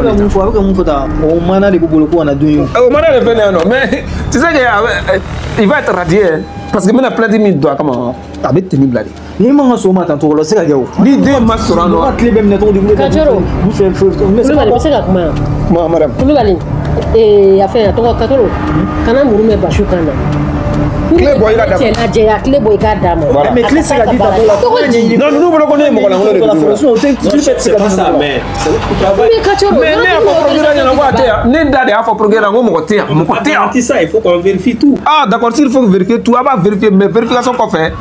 A bɛ ka mun fɔ, a bɛ ka mun fɔ tan, o mana de b'u bolo ko kana dun ye. O mana de fɛn yan nɔ, mais tu sais que il va être radié parce que n bɛna plainte min don a kama, a bɛ tenue bila de. N'i man ka so ma tan cogo la, o tɛ se ka kɛ o. Ni den ma sɔrɔ a nɔ. Ka tile bɛɛ minɛ cogo di? Kacoro. Kulubali, bɛ se ka kuma yan. Kuma madame. Kulubali, a fɛn a tɔgɔ Kacoro, kana muru mɛn basi kan na. Clé bɔ i ka d'a ma. Cɛ lajɛya, clé bɔ i k'a d'a ma. Voilà. Mais clé tɛ se ka di ta la. Cogo di? Non, ninnu bolo ko ne ye mɔgɔ lankolon de ye. O tɛ clé bɛɛ tɛ se ka di ça, mais Mais Kacoro, mais ne y'a fɔ procureur ɲɛna ko a tɛ yan. Ne da de y'a fɔ procureur ɲɛna ko mɔgɔ tɛ yan, mɔgɔ tɛ yan. Ça, il faut qu'on vérifie tout. Ah d'accord, s'il faut vérifier tout, a b'a vérifier, mais vérification kɔfɛ.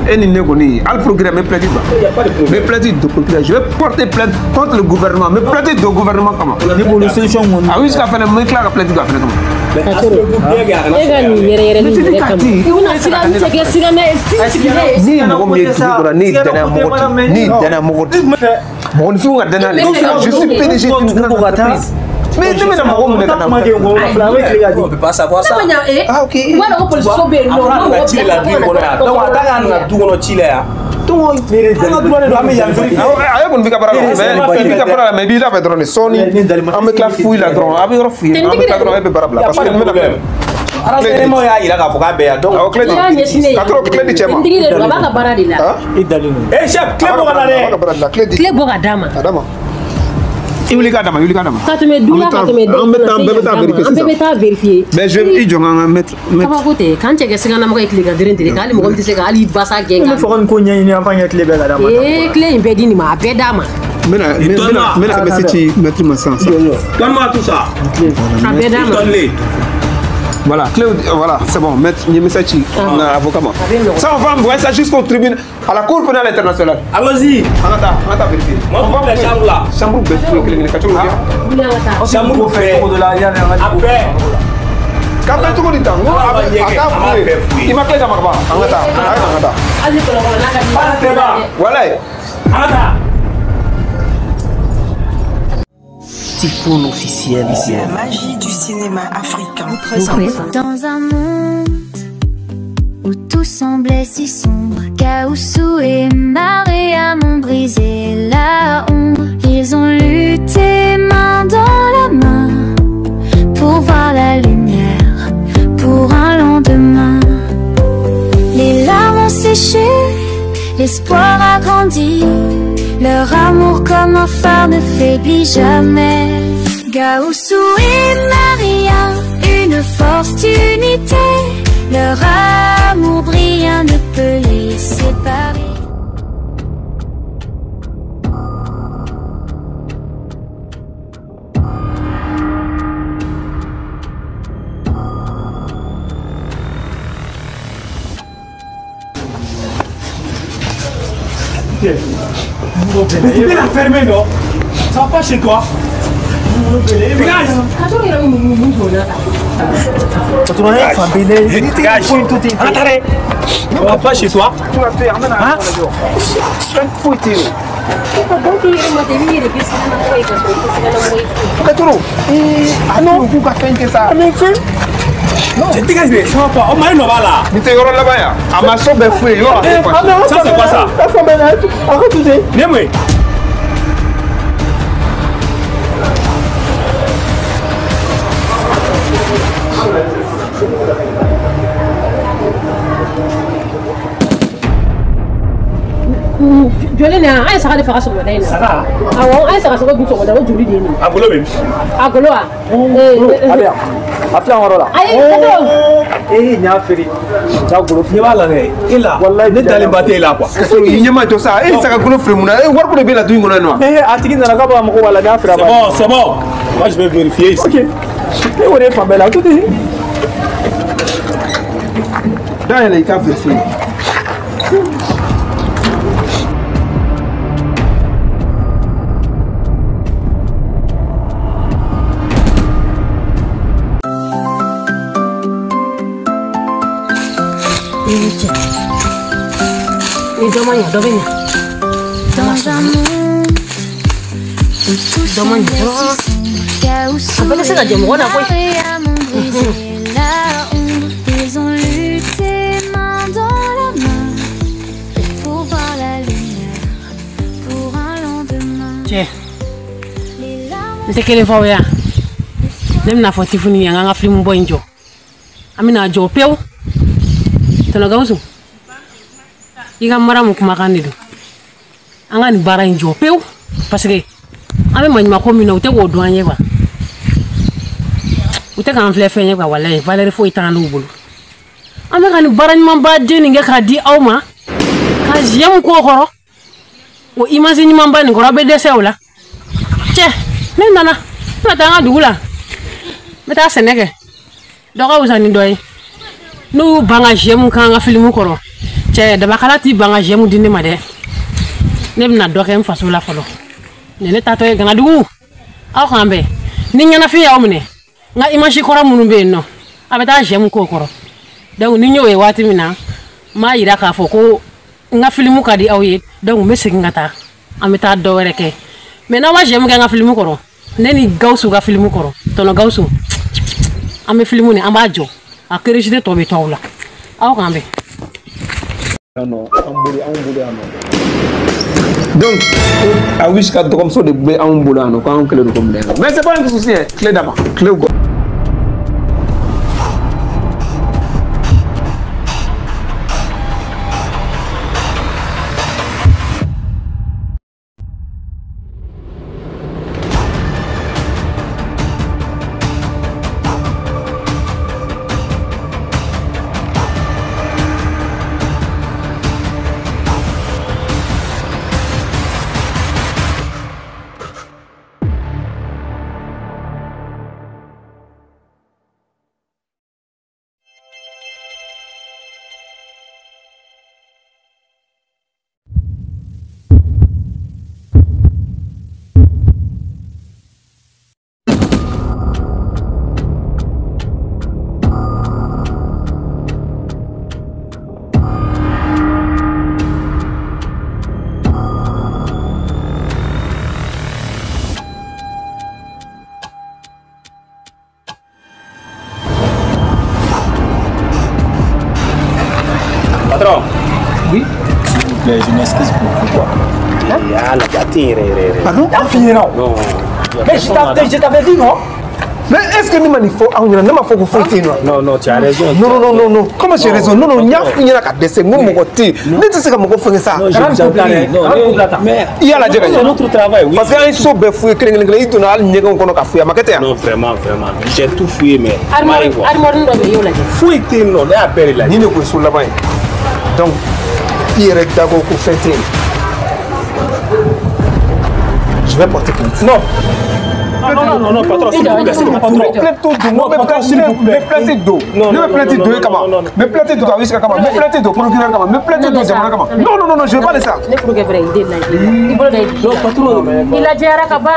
E ni ne kɔni, hali procureur n bɛ plainte bila. Il y a pas de N problème. bɛ plainte de procureur, je vais porter plainte contre le gouvernement, n bɛ plainte de gouvernement kama. Ne bolo solution kɔni. A bɛ se ka fɛnɛ, n bɛ tila ka plainte don a fɛnɛ kama. Kacoro, e ka nin yɛrɛ yɛrɛ ni yɛrɛ kama. I bɛna siga n cɛ kɛ siga mɛ sigilen. Ni mɔgɔ min ye dugu kɔnɔ, ne ye danaya mɔgɔ de ye, ne ye danaya mɔgɔ de ye. Mɔgɔninfinw ka danaya de. Je suis PDG d'une grande entreprise. Mais ne bɛna mɔgɔ minɛ ka na. On peut pas savoir ça. Ah ok. Wala ko polisiso bɛ yen nɔ. A nana ci la du kɔnɔ yan. Donc a t'a ka nana du kɔnɔ ci la yan. Donc an ka droit de don, an bɛ yan vérifier. A ye kɔni b'i ka baara la, mais i b'i ka baara la, mais i b'i labɛn dɔrɔn de. Sɔɔni an bɛ tila foyi la dɔrɔn, a bɛ yɔrɔ f'u ye, an bɛ tila dɔrɔn e bɛ baara bila parce que n bɛna problème. Renseignement y'a yira k'a fɔ k'a bɛ yan. Donc awɔ, clé di. I y'a ɲɛsin ne ye. Ka to clé di cɛ ma. Ntigi de don, a b'a ka baara de la. I dalen don. Eh chef, clé bɔ ka na A b'a ka dɛ. baara de la, clé di. Clé bɔ ka d'a ma. A d'a ma. I wuli k'a d'a ma, i wuli k'a d'a ma. Ka tɛmɛ du la, ka tɛmɛ An bɛ taa, bɛɛ bɛ taa vérifier an bɛɛ bɛ sisan. taa vérifier. Mais je i jɔ n ka maître maître. Kabako tɛ k'an cɛ kɛ siganamɔgɔ ye tilegan deren deren hali mɔgɔ min tɛ se ka hali basa gɛn Ne ka. fɔ ka nin ko ɲɛɲini an f'an ɲɛ tile bɛɛ ka d'a ma. Ee clé in bɛɛ di nin ma, a bɛɛ d'a ma. N bɛna n bɛna n bɛna message ci maître ma sisan. Donne-moi tout ça. A bɛɛ d'a ma. Donne-les. Voilà, clé, voilà, c'est bon, maître, il y a message ci, avocat. Ça, on va envoyer ça jusqu'au tribunal, à la Cour pénale internationale. Allons-y. On va on va vérifier. Moi, on va les chambres là. Chambre bɛɛ fouiller kelen kelen ka cogo di? Wuli an ka taa. Chambre bɛɛ. A bɛɛ. K'a bɛɛ cogo di tan? N ko a bɛ a k'a fouiller. I ma clé d'a ma ka ban. An ka taa, a ye na an ka taa. Hali kɔlɔkɔlɔ n'a ka di. Pas de Walayi. An ka taa. Tifoun officiel. La magie du cinéma africain. Dans un monde où tout semblait si sombre, Gaoussou et Mariam ont brisé la ombre. Ils ont lutté main dans la main pour voir la lumière, pour un lendemain. Les larmes ont séché, l'espoir a grandi. Leur amour comme un phare ne faiblit jamais. Gaoussou et Maria, une force d'unité. Leur amour brillant ne peut les séparer. Mais tu peux la fermer, non? Ça va pas chez toi? Dégage! Kacoro yɛrɛ bɛ mun mun don na tan. Patron ye fan bɛɛ lajɛ. Dégage! An ka taa dɛ! Ça va pas chez toi? Hein? Fɛn foyi tɛ yen. E ka dɔn k'i yɛrɛ ma ten, i b'i yɛrɛ kɛ siganamɔgɔ ye ka sɔrɔ i tɛ siganamɔgɔ ye. Kacoro, ee, a n'o k'u ka fɛn kɛ sa. Dégage de, ça va pas. Oh, Marie nɔ b'a la. Nin tɛ yɔrɔ laban yan. A ma so bɛɛ f'u ye, yɔrɔ a tɛ fâché. Ça c'est quoi ça? A ka tute. Nin ye mun ye? Joli nin an ye saga de faga sɔgɔmada in na. Saga? Awɔ, an ye saga sogo dun sɔgɔmada, o joli de ye nin ye. A golo bɛ min? A golo wa? A bɛ yan. A filɛ an yɔrɔ la. Ayi, Kacoro. Ee nin y'a feere. Ja golo Ɲɛ b'a la dɛ. E la. Walayi, Ne dalen ba t'e la quoi. Kacoro, i ɲɛ ma jɔ sa, e ye saga golo feere mun na? E wari ko de b'e la du in kɔnɔ yan nɔ wa? Ee a tigi nana k'a b'a mago b'a la, n y'a feere a C'est ma. bon, c'est bon. Moi je vais vérifier ici. Ok. E o de ye fan bɛɛ la, a to ten. Dayɛlɛ i k'a vérifier. Ni dɔ ma ɲa, dɔ bɛ ɲa. Dans un monde où tout Dɔ ma ɲa semblait si dɔrɔn. sombre, Gaoussou A bɛɛ bɛ se ka jɛ mɔgɔ la et koyi. Mariam ont brisé la ombre. Ils ont lutté main dans la main pour voir la lumière, pour un lendemain. Cɛ. Les larmes N tɛ kelen f'aw ye yan. Ne bɛna fɔ Tifuni ye an ka film bɔ in jɔ. An bɛna jɔ pewu. Tɔnɔ Gawusu, i ka mara mun kumakan de don. An ka nin baara in jɔ pewu parce que an bɛ maɲumanko min na u tɛ k'o dɔn an ye quoi. U tɛ k'an filɛ fɛn ye quoi, walayi valeur foyi t'an n'u bolo. An bɛ ka nin baara ɲumanba den nin kɛ k'a di aw ma ka j'aime k'o kɔrɔ. O image ɲumanba nin kɔrɔ aw bɛ dɛsɛ o la. Cɛ, ne nana n bɛna taa an ka dugu la. N bɛ taa sɛnɛ kɛ. Dɔ ka wusa ni dɔ ye. N'u y'u ban ka j'aime k'an ka film kɔrɔ. Cɛ, dabakala t'i ban ka j'aime di ne ma dɛ. Ne bɛna dɔ kɛ n faso la fɔlɔ. Nin ne taatɔ ye Ganadugu. Aw k'an bɛn. Ni ɲɛnafin y'aw minɛ, n ka image kɔrɔ minnu bɛ yen nɔ, a bɛ taa j'aime k'o kɔrɔ. Donc ni n y'o ye waati min na, n b'a yira k'a fɔ ko n ka film ka di aw ye. Donc n bɛ segin ka taa. An bɛ taa dɔ wɛrɛ kɛ. Mais n'aw ma j'aime kɛ n ka film kɔrɔ, ne ni Gawusu ka film kɔrɔ, tɔnɔ Gawusu, an bɛ film nin an b'a jɔ. A curiosité tɔ bɛ to aw la. Aw k'an bɛn. Non, an bolo anw bolo yan nɔ. Donc, a wish ka dɔgɔmuso de bɛ anw bolo yan nɔ k'anw kɛlen don k'o minɛ yan nɔ. Mais c'est pas un souci hein, tile dama, tile kɔ. Patron. Oui. S'il vous plaît, je m'excuse pour quoi. Ah, la gâtée, Pardon? Non. Mais je t'avais dit, non? Mais est-ce que nous m'avons fait que Non, non, tu as raison. Non, non, non, non. Comment j'ai raison? Non, non, il n'y a rien à décès. Moi, mon côté. Ne tu sais comment on fait ça? Non, je vous en prie. Non, mais il y a la c'est notre travail, oui. Parce qu'il y a un saut fouillé, il tourne à l'igné qu'on a fouillé. Non, vraiment, vraiment. J'ai tout fouillé, mais. Armoire, Fouillé, non, là, appel là. Ni ne peut sur là-bas. Donc, il est d'accord pour fêter. Je vais porter plainte. Non. Non, non, non, non, patron, s'il vous plaît, s'il vous plaît. Me plainte d'eau. Ne me plainte d'eau, comment? Me plainte d'eau, me plainte d'eau, procureur, me plainte d'eau, non, non, non, non, je veux pas de ça. Non, patron. Il a dit à Rakaba.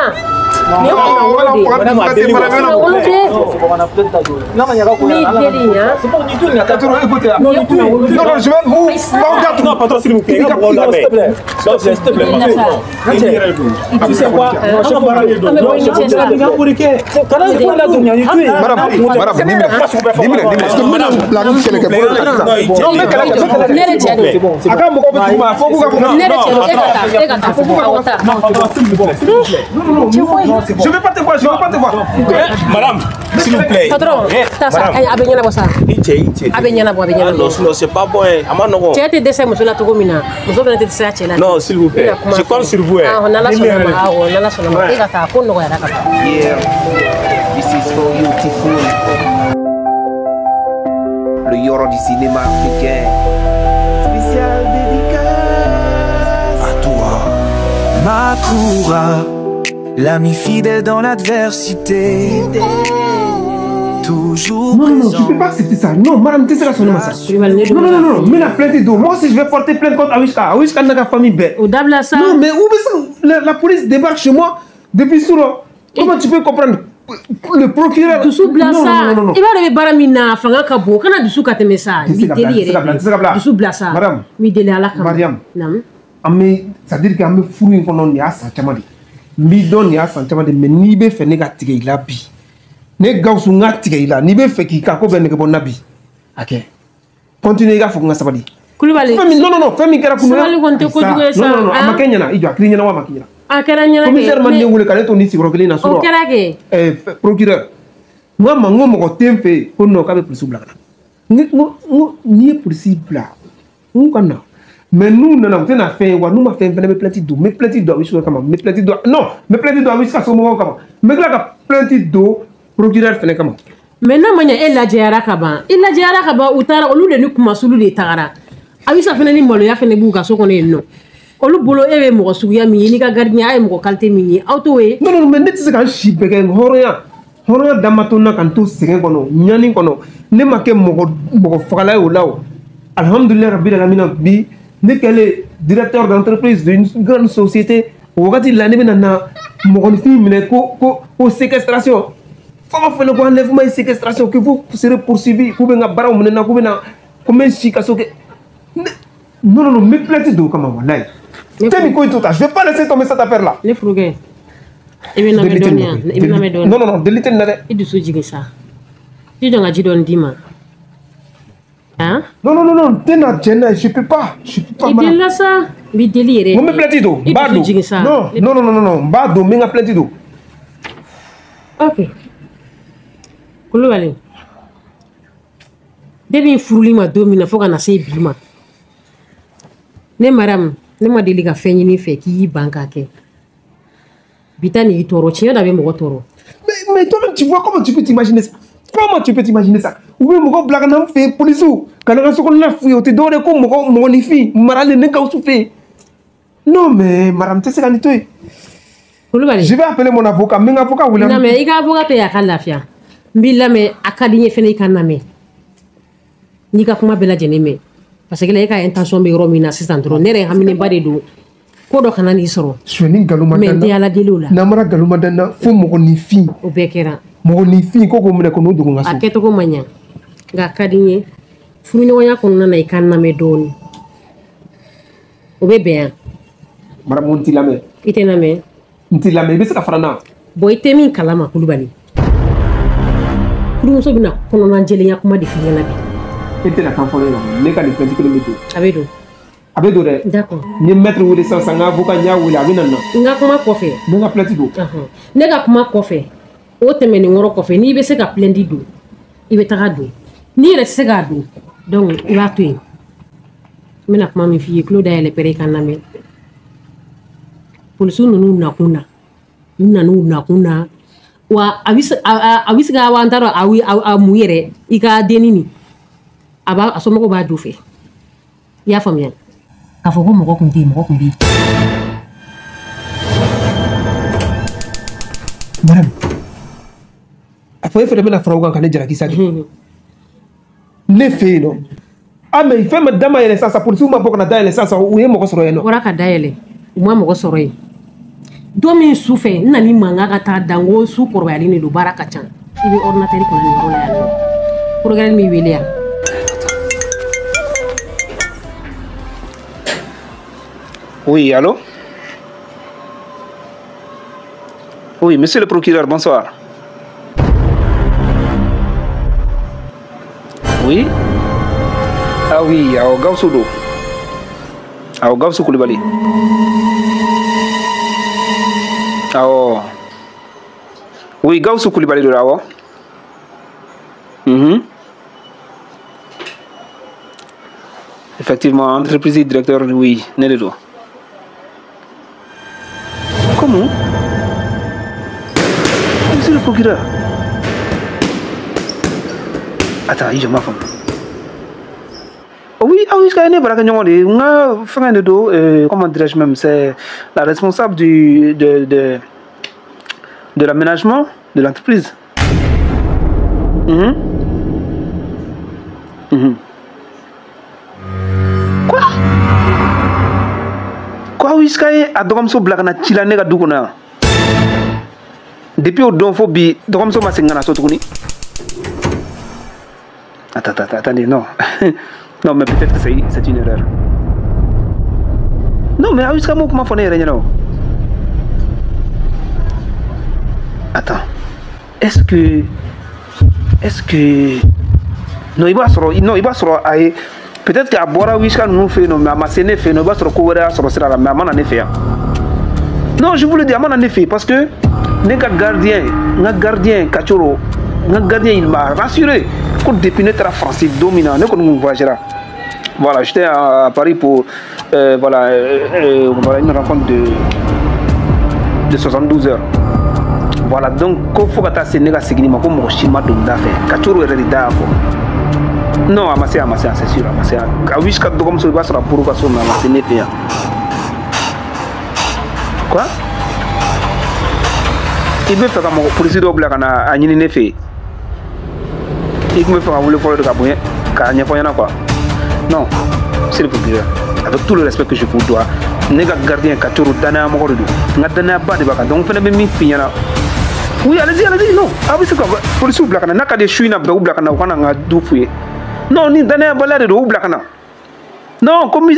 Non, non, je vais vous. Non, patron, s'il vous plaît. S'il te plaît. Tu sais quoi? Je ne veux pas te voir, je ne veux pas te voir. Madame, s'il vous plaît. Patron, Non, sinon c'est pas bon. Non, s'il vous plaît. Je compte sur vous. Yeah, this is for you, Tifoun. Le Yoro du cinéma africain. Spécial dédicace à toi, Makoura, l'ami fidèle dans l'adversité. Toujours non, présent. Non, tu ne peux pas accepter ça. Non, madame, tu sais la sonne ça. Non, non, non, non, mais la plainte est d'eau. Moi aussi, je vais porter plainte contre Awishka. Awishka n'a qu'à famille bête. Non, mais où la police débarque chez moi depuis souvent. Comment tu peux comprendre? Le procureur. Dusu bila non, sa. non, non, non. I b'a dɔn i bɛ baara min na fanga ka bon kana dusu ka tɛmɛ sa. I b'i deli yɛrɛ. Dusu bila sa. Madame. I b'i deli Ala kama. Mariam. Naamu. An bɛ c'est à dire que an bɛ furu in kɔnɔ nin y'a san caman de. N b'i dɔn nin y'a san caman de mais n'i bɛ fɛ ne ka tigɛ i la bi. Ne Gawusu n ka tigɛ i la n'i bɛ fɛ k'i ka ko bɛɛ nege bɔ n na bi. A kɛ. Continue i k'a fɔ ko n ka sabali. Kulubali. Fɛn min non non non fɛn min kɛra kunun. Sabali kɔni tɛ kojugu ye sa. Non non non a ma kɛ ɲɛna i jɔ a kiri ɲɛna wa a ma kɛ ɲɛna. A kɛra ɲɛna kɛ. Commissaire ma ne wele ka ne to nin sigiyɔrɔ kelen na surɔ. O kɛra kɛ. Procureur. N ko a ma n ko mɔgɔ tɛ n fɛ yen ko non k'a bɛ polisiw bila ka na. N ko n'i ye polisi bila n ka na. Mais n'u nana u tɛna fɛn ye wa n'u ma fɛn fɛnɛ bɛ plainte don. N bɛ plainte don Awiska kama, n bɛ plainte don, non, n bɛ plainte don Awiska somɔgɔw kama, n bɛ tila ka plainte don procureur fɛnɛ kama. Mais n'a ma ɲɛ e lajɛyara ka ban, i lajɛyara ka ban, u taara olu de ni kumasulu de tagara. Awisa fɛnɛ ni maloya fɛnɛ b'u ka so kɔnɔ yen nɔ. Olu bolo e bɛ mɔgɔ suguya min ye, n'i ka gardien a ye mɔgɔ qualité min ye, aw t'o ye. Non non, mais ne tɛ se ka n si bɛɛ kɛ hɔrɔnya dama to n na ka n to sɛgɛn kɔnɔ, ɲani kɔnɔ. Ne ma kɛ mɔgɔ fagala ye o la o. Alhamdulilayi rabil alamina bi ne kɛlen directeur d'entreprise d'une grande société o wagati la ne bɛna na mɔgɔninfin minɛ ko séquestration. Fɛn o fɛn ko enlèvement et séquestration que vous serez poursuivi, k'u bɛ n ka baaraw minɛ n na, k'u bɛ na ko n bɛ n si kaso kɛ. Non non non, n bɛ plainte don o kama walayi. Tɛ nin ko in to tan, je vais pas laisser tomber cette affaire là. Ne furukɛ, i bɛ lamɛn dɔɔni yan, i bɛ lamɛn dɔɔni. Non non non, deli tɛ nin na dɛ. I dusu jigin sa. I jɔ n ka ji dɔɔni d'i ma. Hein? Non non non non, tɛ na jɛn n'a ye, je peux pas, je peux pas. I delila sa, n b'i deli yɛrɛ. N ko n bɛ plainte don, n b'a don. I dusu jigin sa. Non non non non non, n b'a don, n bɛ n ka plainte don. Ok. Kulubali, depuis n furuli ma don min na fo ka na se bi ma, ne Mariam, ne ma deli ka fɛn ɲini i fɛ k'i y'i ban k'a kɛ. Bi ta nin y'i tɔɔrɔ, tiɲɛ da bɛ mɔgɔ tɔɔrɔ. Mais toi-même tu vois comment tu peux t'imaginer ça? Comment tu peux t'imaginer ça? U bɛ mɔgɔ bila ka na n fɛ yen, polisiw ka na n ka sokɔnɔna fouiller, o tɛ dɔwɛrɛ ye ko mɔgɔninfin maralen ne Gawusu fɛ yen. Non mais Mariam tɛ se ka nin to yen. Kulubali. Je vais appeler mon avocat, n bɛ n ka avocat wele. Non mais i ka avocat to yen a ka lafiya. N b'i lamɛn, a ka di n ye fɛnɛ i ka lamɛn. N'i ka kuma bɛɛ lajɛlen mɛn. Parce que e ka intention bɛ yɔrɔ min na sisan dɔrɔn, ne yɛrɛ haminɛba de don. Ko dɔ kana n'i sɔrɔ. Sonyani nkalon ma da n na. Mais n tɛ ala deli o la. Namara nkalon ma da n na fo mɔgɔninfin. O bɛɛ kɛra. Mɔgɔninfin ko k'o minɛ k'o n'o dogo n ka so. A kɛcogo man ɲa. Nka a ka di n ye furuɲɔgɔnya kɔnɔna na i ka n lamɛn dɔɔni. O bɛ bɛn yan. Mariam, n t'i lamɛn. I tɛ n lamɛn. N t'i lamɛn, i bɛ se ka fara n na. Bon i tɛ min kalama Kulubali. Furumuso bɛna kɔnɔna jɛlenya kuma de f'i ɲɛna bi. E tɛna kan fɔ ne ɲɛna, ne ka nin plainte kelen bɛ don. A bɛ don. A bɛ don dɛ. D'accord. N ye maître wele sisan sisan, n ka avocat n y'a wele a bɛ na nin na. N ka kuma kɔfɛ. N bɛ n ka plainte don. Ne ka kuma kɔfɛ, o tɛmɛnen kɔrɔ kɔfɛ, n'i bɛ se ka plainte don, i bɛ taga don. N'i yɛrɛ tɛ se k'a don, donc i b'a to yen. N bɛna kuma min f'i ye, tulo dayɛlɛ pɛrɛ i ka n lamɛn. Polisiw ninnu nakun na, u nan'u nakun na. Wa a bɛ se ka wa n t'a dɔn a mun yɛrɛ i ka denni nin a b'a a somɔgɔw b'a jo fɛ, i y'a faamuya. K'a fɔ ko mɔgɔ kun tɛ yen, mɔgɔ kun bɛ yen. Mariam, a fɔ e fɛnɛ bɛna fara o kan ka ne jalaki sa kɛ. Ne fɛ yen nɔ. Ah mais fɛn ma da ma yɛlɛ sisan, polisiw ma bɔ ka na da yɛlɛ sisan, u ye mɔgɔ sɔrɔ yen nɔ. U bɔra ka da yɛlɛ, u ma mɔgɔ sɔrɔ yen. Don min su fɛ, n nana ni mankan ka taa da, n ko su kɔrɔbayalen de don, baara ka ca. I bɛ ordinateur kɔnɔ nin yɔrɔ la yan nɔ. Procureur m'i wele yan. Oui, allô? Oui, monsieur le procureur, bonsoir. Oui? Ah oui, awɔ Gawusu don. Awɔ Gawusu Kulubali. Awɔ. Oui, Gawusu Kulubali don, awɔ. Mhm. Effectivement, entreprise directeur, oui, ne de don. Comment? Monsieur le procureur. Attends, je m'en fous. Oui, ah oui, je connais comment dirais-je même, c'est la responsable de l'aménagement de l'entreprise. Mmh. Mmh. Quoi? Quoi, oui, je connais a dɔgɔmuso bila ka na ci la ne ka du kɔnɔ yan. Depuis o don fo bi, dɔgɔmuso ma segin ka na so tuguni. Attends, attends, attendez, non. Non, mais peut-être que c'est une erreur. Non, mais jusqu'à moi, comment faut ne yɛrɛ. Attends. Est-ce que... Non, il va sɔrɔ... Non, il va sɔrɔ a ye... Peut-être qu'a bɔra Wiska ninnu fɛ yen nɔ, mais a ma se ne fɛ yen nɔ. I b'a sɔrɔ ko wɛrɛ y'a sɔrɔ sira la, mais a ma na ne fɛ yan. Non, je vous le dis, à mon effet, parce que ne ka gardien, n ka gardien Kachoro, n ka gardien, il m'a rassuré. Ko depuis ne taara France don min na, ne kɔni kun voyagera. Voilà, j'étais à Paris pour voilà, voilà, une rencontre de 72 heures. Voilà, donc ko fo ka taa se ne ka seginni ma ko mɔgɔ si ma don da fɛ. Kachoro yɛrɛ de da y'a fɔ. Non, a ma se, a ma se, c'est sûr, a ma se. A Wishka dɔgɔmuso, i b'a sɔrɔ a buru ka so, mais a ma se ne fɛ yan. Quoi? I bɛ fɛ ka mɔgɔ polisi dɔw bila ka na a ɲini ne fɛ yen. I tun bɛ fɛ ka wele fɔlɔ de ka bonya k'a ɲɛfɔ ɲɛna quoi. Non, s'il vous plaît, avec tout le respect que je vous dois, ne ka gardien Kachoro danaya mɔgɔ de don. N ka danayaba de b'a kan, donc n fana bɛ min f'i ɲɛna. Oui, allez-y, allez-y, non. A bɛ se ka polisiw bila ka na, n'a ka di su in na bɛɛ u bila ka na, u ka na n ka du f'u ye. Non, ni danayabaliya de don, u bila ka na. Non, comme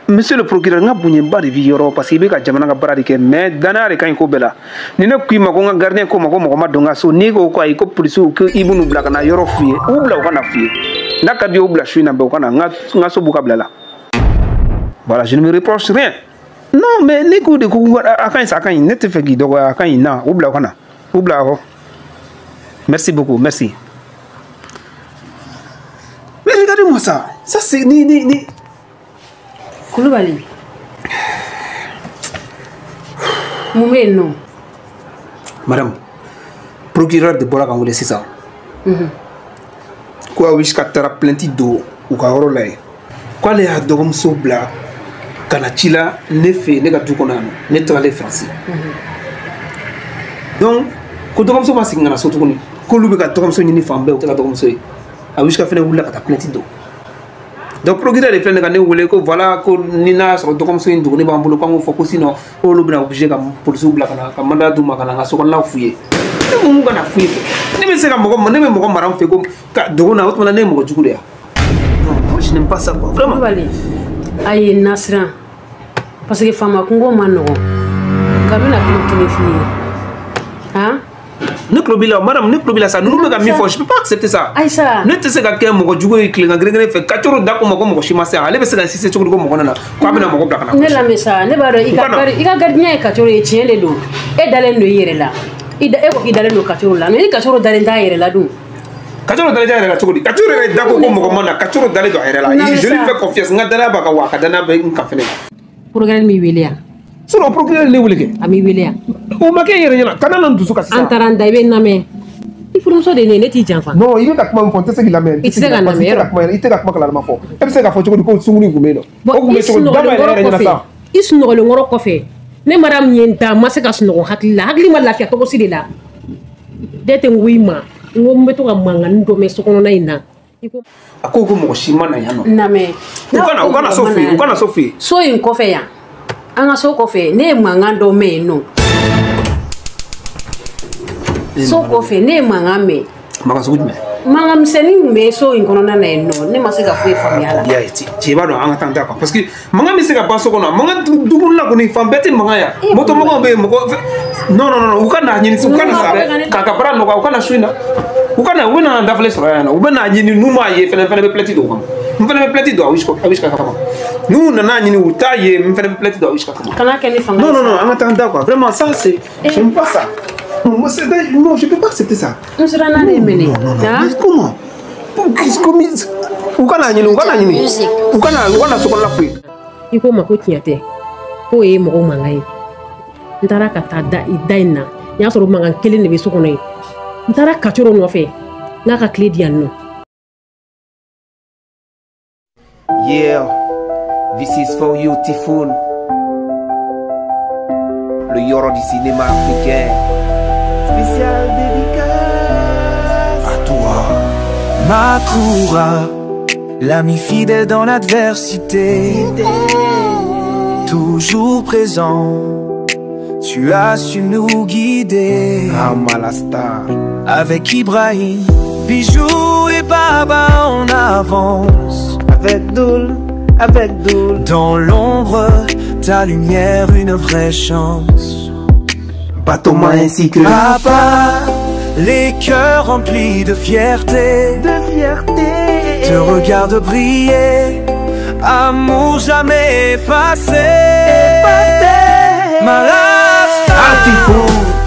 monsieur le procureur, n ka bonyaba de b'i yɔrɔ parce que i bɛ ka jamana ka baara de kɛ, mais danaya de ka ɲi ko bɛɛ la. Ni ne ko i ma ko n ka gardien ko ma ko mɔgɔ ma don n ka so, n'i ko ko ayi ko polisiw ko i b'u bila ka na yɔrɔ f'u ye, u bila u ka na f'u ye. N'a ka di ye u bila su in na bɛɛ u ka na, n ka so b'u ka bila la. Voilà, je ne me reproche rien. Non, mais ne ko de ko a ka ɲi sa, a ka ɲi, ne tɛ fɛ k'i dɔgɔya, a ka ɲi na, u bila u ka na. U bila awɔ. Merci beaucoup, merci. Mais regardez-moi ça. Ça c'est ni Kulubali. Mun bɛ yen nɔ? Madame, procureur de bɔra ka n wele sisan. Ko Awishka taara plainte don u ka yɔrɔ la yen. K'ale y'a dɔgɔmuso bila ka na ci la ne fɛ yen, ne ka du kɔnɔ yan nɔ. Ne tagalen Faransi. Donc, ko dɔgɔmuso ma segin ka na so tuguni. K'olu bɛ ka dɔgɔmuso ɲini fan bɛɛ, u tɛ ka dɔgɔmuso ye. Awishka fɛnɛ wulila ka taa plainte don. Donc procureur de filɛ nin ka ne wele ko voilà ko ni n'a y'a sɔrɔ dɔgɔmuso in dogoni b'an bolo k'an k'o fɔ ko sinon olu bɛna obligé ka polisiw bila ka na ka mandat d'u ma ka na n ka sokɔnɔnaw f'u ye. Ne ko n k'u ka na f'u ye. Ne bɛ se ka mɔgɔ ne bɛ mɔgɔ mara n fɛ ko ka dogo na o tuma na ne ye mɔgɔ jugu de ye. Non, moi je n'aime pas ça quoi, vraiment. Kulubali, a ye n nasiran parce que faama kungo ma nɔgɔn. Nka n bɛna kuma kelen f'i ye. Han? Ne tulo b'i la, madame, ne tulo b'i la sa, ninnu bɛ ka min fɔ, je peux pas accepter ça. Ayisa. Ne tɛ se ka kɛ mɔgɔ jugu ye tilegan geren fɛ, Kachoro da ko ma ko mɔgɔ si ma se yan, ale bɛ se ka insister cogo di ko mɔgɔ nana, k'a bɛna mɔgɔ bila ka na. Ne lamɛn sa, ne b'a dɔn i ka gardien ye Kachoro ye, tiɲɛ de don. E dalen don i yɛrɛ la. E ko k'i dalen don Kachoro la, mais ni Kachoro dalen t'a yɛrɛ la dun? Kachoro dalen t'a yɛrɛ la cogo di? Kachoro yɛrɛ da ko ko mɔgɔ ma na, Kachoro dalen don a yɛrɛ la. Je lui fais confiance, n ka danaya b'a kan wa a ka danaya bɛ n kan fɛnɛ. Procureur m'i wele yan. Sinon procureur ne wele kɛ. A m'i wele yan. O ma kɛ e yɛrɛ ɲɛna, kana na n dusu kasi sa. An taara n da, i bɛ n lamɛn. I furumuso de ye ne ye, ne t'i janfa. Non, i bɛ ka kuma min fɔ, n tɛ se k'i lamɛn. I tɛ se ka lamɛn yɔrɔ. I tɛ ka kuma kalalama fɔ. E bɛ se k'a fɔ cogo di ko sunkuru in kun bɛ yen nɔ? O kun bɛ cogo di? Da ma yɛrɛ ɲɛna sa. I sunɔgɔlenkɔrɔ kɔfɛ, ne madame ye n da, n ma se ka sunɔgɔ hakili la, hakili ma lafiya cogo si de la. Den tɛ n ko i ma, n ko n bɛ to ka mankanni dɔ mɛn sokɔnɔna in na. A ko ko mɔgɔ si ma na yan nɔ. Lamɛn. U kana so f'i ye, u kana so f'i ye. So in kɔfɛ yan, an ka so kɔfɛ, ne ye mankan dɔ mɛn yen nɔ. So kɔfɛ ne ye mankan mɛn. Mankan sugu jumɛn? Mankan misɛnnin tun bɛ so in kɔnɔna na yen nɔ, ne ma se ka foyi faamuya la. I y'a ye cɛ b'a dɔn an ka taa an ta quoi, parce que mankan bɛ se ka ban so kɔnɔ, mankan du kɔnɔna kɔni fan bɛɛ tɛ mankan ya. Moto mɔgɔw bɛ yen, mɔgɔ non non non, u ka n'a ɲini, u ka na sa dɛ, k'a ka baara nɔgɔya, u ka na su in na, u ka na, u bɛ na dafalen sɔrɔ yan nɔ, u bɛ n'a ɲini, n'u m'a ye fɛnɛ, fɛnɛ bɛ plainte don o kama. N fɛnɛ bɛ plainte don Awishka kama. N'u nana ɲini u t'a ye, n fɛnɛ bɛ plainte don Awishka kama. Kana kɛ ni fanga ye. Non non non, an ka taa an da quoi, vraiment ça c'est, j'aime pas ça. Non, non, je peux pas accepter ça. N siranna de minɛ. Non, non, non. Mais comment? U kana ɲini, u kana ɲini. U kana sokɔnɔla foyi. I ko ma ko tiɲɛ tɛ, k'o ye mɔgɔw mankan ye. N taara ka taa da i da in na, n y'a sɔrɔ mankan kelen de bɛ so kɔnɔ yen. N taara Kachoro nɔfɛ, n'a ka tile di yan nɔ. Yeah, this is for you, Typhoon. Le Yoro du cinéma africain. Spécial dédicace à toi, Makoura, l'ami fidèle dans l'adversité, toujours présent, tu as su nous guider. Amalasta. Avec Ibrahim, Bijou et Baba en avance. Avec Doul, avec Doul. Dans l'ombre, ta lumière, une vraie chance. Batoma ainsi que Papa, les cœurs remplis de fierté, te regarde briller, amour jamais effacé. Malade. Acti Foot.